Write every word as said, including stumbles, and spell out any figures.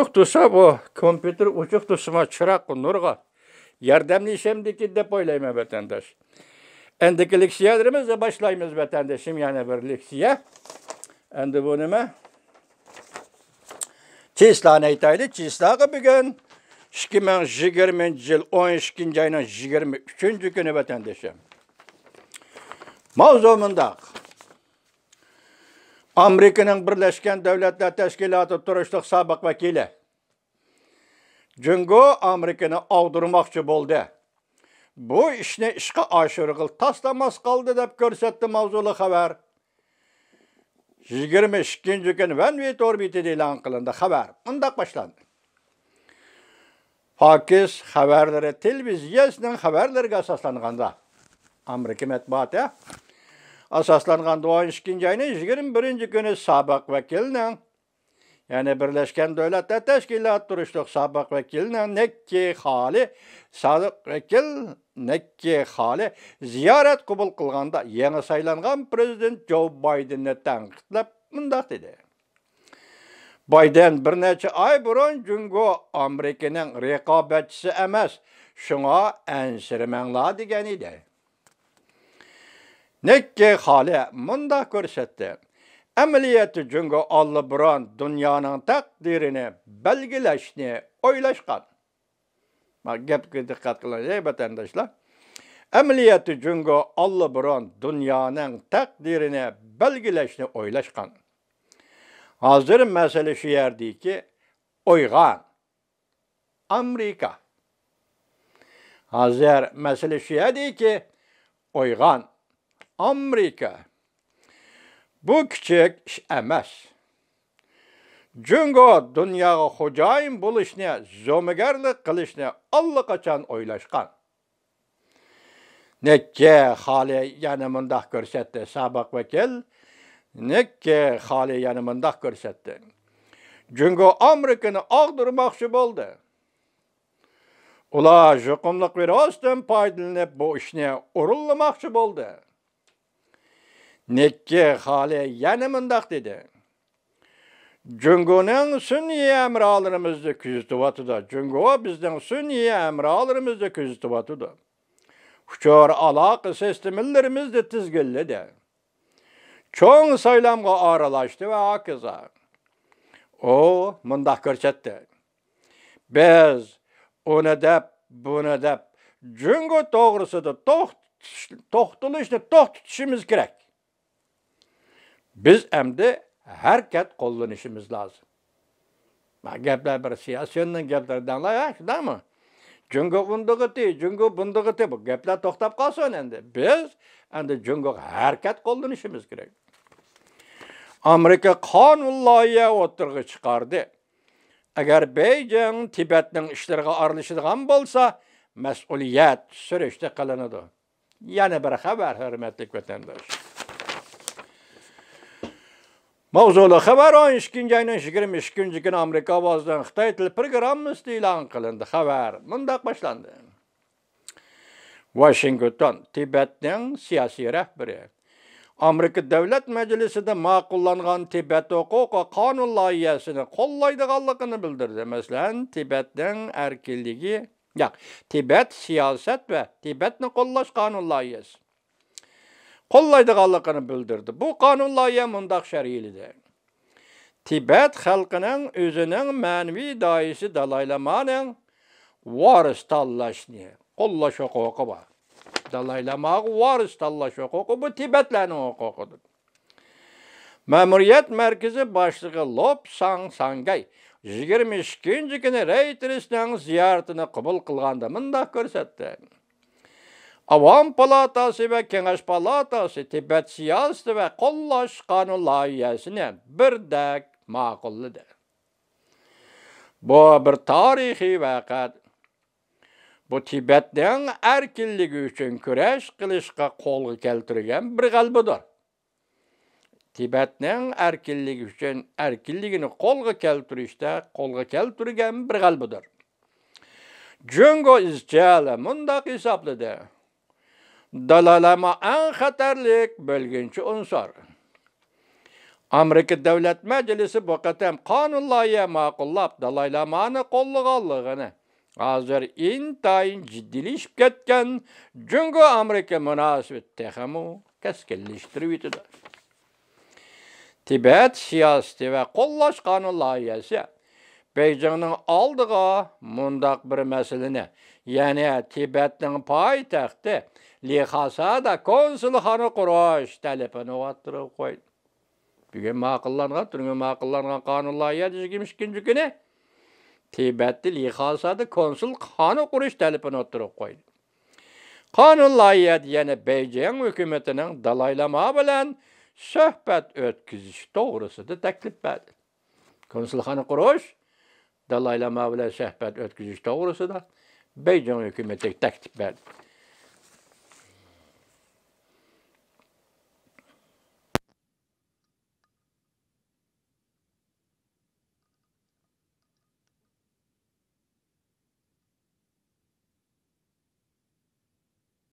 ئوچۇق تۇرسا، بۇ كومپيۇتېر ئوچۇق تۇرسىمۇ، چىراغ نۇرغا ياردەملىشەمدىكى دەپ ئويلايمەن، ۋەتەنداش. ئەندىكى لېكسىيەلىرىمىزنى باشلايمىز، ۋەتەندىشىم. يەنە بىر لېكسىيە. ئەندى بۇ نېمە؟ چىسلانى ئېيتايلى. چىسلاغا بۈگۈن ئىككى مىڭ يىگىرمىنچى يىل ئون ئىككىنچى ئاينىڭ يىگىرمە ئۈچىنچى كۈنى، ۋەتەندىشىم. ماۋزۇ مۇنداق. ئامېرىكىنىڭ بىرلەشكەن دۆلەتلەر تەشكىلاتى تۇرۇشلۇق سابىق ۋەكىلى، جۇڭگو ئامېرىكىنى ئاغدۇرماقچى بولدى. بۇ ئىشنى ئىشقا ئاشۇرغىلى تاسلىماس قالدى، دەپ كۆرسەتتى ماۋزۇلۇق خەۋەر. يىگىرمە ئىككىنچى كۈنى ۋەنۋى تور بېتىدە ئېلان قىلىندى. خەۋەر مۇنداق باشلاندى. فاكس خەۋەرلىرى تېلېۋىزىيەسىنىڭ خەۋەرلىرىگە ئاساسلانغاندا، ئامېرىكا مەتبۇئاتى ئاساسلانغاندا، ئون ئىككىنچى ئاينىڭ يىگىرمە بىرىنچى كۈنى سابىق ۋەكىلنىڭ، يەنى بىرلەشكەن دۆلەتلەر تەشكىلاتى تۇرۇشلۇق سابىق ۋەكىلنىڭ نىككى خالى، سابىق ۋەكىل نىككى خالى زىيارەت قوبۇل قىلغاندا، يېڭى سايلانغان پىرېزىدېنت جو بايدېننى تەنقىدلەپ مۇنداق دېدى: بايدېن بىر نەچچە ئاي بۇرۇن جۇڭگو ئامېرىكىنىڭ رىقابەتچىسى ئەمەس، شۇڭا ئەنسىرىمەڭلار، دېگەن ئىدى. نىككى خالى مۇنداق كۆرسەتتى: ئەمەلىيەتتە جۇڭگو ئاللىبۇرۇن دۇنيانىڭ تەقدىرىنى بەلگىلەشنى ئويلاشقان. ما گەپكە دىققەت قىلىڭ، ئەي ۋەتەنداشلار. ئەمەلىيەتتە جۇڭگو ئاللىبۇرۇن دۇنيانىڭ تەقدىرىنى بەلگىلەشنى ئويلاشقان. ھازىر مەسىلە شۇ يەردىكى، ئويغان ئامېرىكا. ھازىر مەسىلە شۇ يەردىكى، ئويغان ئامېرىكا. بۇ كىچىك ئىش ئەمەس. جۇڭگو دۇنياغا خوجايىن بولۇشنى، زومىگەرلىك قىلىشنى ئاللىقاچان ئويلاشقان. نىككى خالى يەنە مۇنداق كۆرسەتتى، سابىق ۋەكىل نىككى خالى يەنە مۇنداق كۆرسەتتى: جۇڭگو ئامېرىكىنى ئاغدۇرماقچى بولدى. ئۇلار يۇقۇملۇق ۋىرۇستىن پايدىلىنىپ، بۇ ئىشنى ئورۇنلىماقچى بولدى. نىككى خالى يەنە مۇنداق دېدى: جۇڭگونىڭ سۈنئىي ھەمراھلىرىمىزنى كۆزىتىۋاتىدۇ. جۇڭگو بىزنىڭ سۈنئىي ھەمراھلىرىمىزنى كۆزىتىۋاتىدۇ. ئۇچۇر ئالاقە سىستېمىلىرىمىزنى تىزگىنلىدى. چوڭ سايلامغا ئارىلاشتى ۋە ھاكازا. ئۇ مۇنداق كۆرسەتتى: بىز ئۇنى دەپ، بۇنى دەپ، جۇڭگو توغرىسىدا توختىتىش-، توختىلىشنى توختىتىشىمىز كېرەك. بىز ئەمدى ھەرىكەت قوللىنىشىمىز لازىم. ما گەپلەر بىر سىياسىيوننىڭ گەپلىرى دەڭلار، ھە، شۇنداقمۇ؟ جۇڭگو ئۇندىغىتى، جۇڭگو بۇندىغىتى، بۇ گەپلەر توختاپ قالسۇن ئەمدى. بىز ئەمدى جۇڭگوغا ھەرىكەت قوللىنىشىمىز كېرەك. ئامېرىكا قانۇن لايىھە ئوتتۇرىغا چىقاردى. ئەگەر بېيجىڭ تىبەتنىڭ ئىشلىرىغا ئارىلىشىدىغان بولسا، مەسئۇلىيەت سۈرۈشتە قىلىنىدۇ. يەنە بىر خەۋەر، ھۆرمەتلىك ۋەتەنداش. ماۋزۇلۇق خەۋەر، ئون ئىككىنچى ئاينىڭ يىگىرمە ئىككىنچى كۈنى ئامېرىكا ئاۋازىدىن خىتاي تىل پروگراممىسىدا ئېلان قىلىندى. خەۋەر مۇنداق باشلاندى. ۋاشىنگتون، تىبەتنىڭ سىياسىي رەھبىرى ئامېرىكا دۆلەت مەجلىسىدە ماقۇللانغان تىبەت ھوقۇقى قانۇن لايىھەسىنى قوللايدىغانلىقىنى بىلدۈردى. مەسىلەن، تىبەتنىڭ ئەركىنلىكى، ياق، تىبەت سىياسەت ۋە تىبەتنى قوللاش قانۇن لايىھەسى قوللايدىغانلىقىنى بىلدۈردى. بۇ قانۇن لايىھە مۇنداق شەرھلىدى: تىبەت خەلقىنىڭ ئۆزىنىڭ مەنىۋى داھىيسى دالاي لامانىڭ ۋارىس تاللاشنى قوللاش ھوقۇقى بار. دالاي لاماغا ۋارىس تاللاش ھوقۇقى، بۇ تىبەتلەرنىڭ ھوقۇقىدۇر. مەمۇرىيەت مەركىزى باشلىقى لوپ ساڭ ساڭگەي يىگىرمە ئىككىنچى كۈنى رېيتېرسنىڭ زىيارىتىنى قوبۇل قىلغاندا مۇنداق كۆرسەتتى: ئاۋام پالاتاسى ۋە كېڭەش پالاتاسى تىبەت سىياسىتى ۋە قوللاش قانۇن لايىھەسىنى بىردەك ماقۇللىدى. بۇ بىر تارىخىي ۋەقە. بۇ تىبەتنىڭ ئەركىنلىكى ئۈچۈن كۈرەش قىلىشقا قولغا كەلتۈرگەن بىر غەلىبىدۇر. تىبەتنىڭ ئەركىنلىكى ئۈچۈن، ئەركىنلىكىنى قولغا كەلتۈرۈشتە قولغا كەلتۈرگەن بىر غەلىبىدۇر. جۇڭگو ئىزچىل مۇنداق ھېسابلىدى: دالاي لاما ئەڭ خەتەرلىك بۆلگۈنچى ئۇنسۇر. ئامېرىكا دۆلەت مەجلىسى بۇ قېتىم قانۇن لايىھە ماقۇللاپ، دالاي لامانى قوللىغانلىقىنى، ھازىر ئىنتايىن جىددىيلىشىپ كەتكەن جۇڭگو ئامېرىكا مۇناسىۋىتى تېخىمۇ كەسكىنلەشتۈرۈۋېتىدۇ. تىبەت سىياسىتى ۋە قوللاش قانۇن لايىھەسى بېيجىڭنىڭ ئالدىغا مۇنداق بىر مەسىلىنى، يەنى تىبەتنىڭ پايتەختى لىخاسادا كونسۇلخانا قۇرۇش تەلىپىنى ئوتتۇرىغا قويدى. بۈگۈن ماقۇللانغان، تۈنۈگۈن ماقۇللانغان قانۇن لايىھەسى يىگىرمە ئىككىنچى كۈنى تىبەتتە لىخاسادا كونسۇلخانا قۇرۇش تەلىپىنى ئوتتۇرىغا قويدى. قانۇن لايىھەدە يەنە بېيجىڭ ھۆكۈمىتىنىڭ دالاي لاما بىلەن سۆھبەت ئۆتكۈزۈش توغرىسىدا تەكلىپ بەردى. كونسۇلخانا قۇرۇش، دالاي لاما بىلەن سۆھبەت ئۆتكۈزۈش توغرىسىدا بېيجىڭ ھۆكۈمىتىگە تەكلىپ بەردى.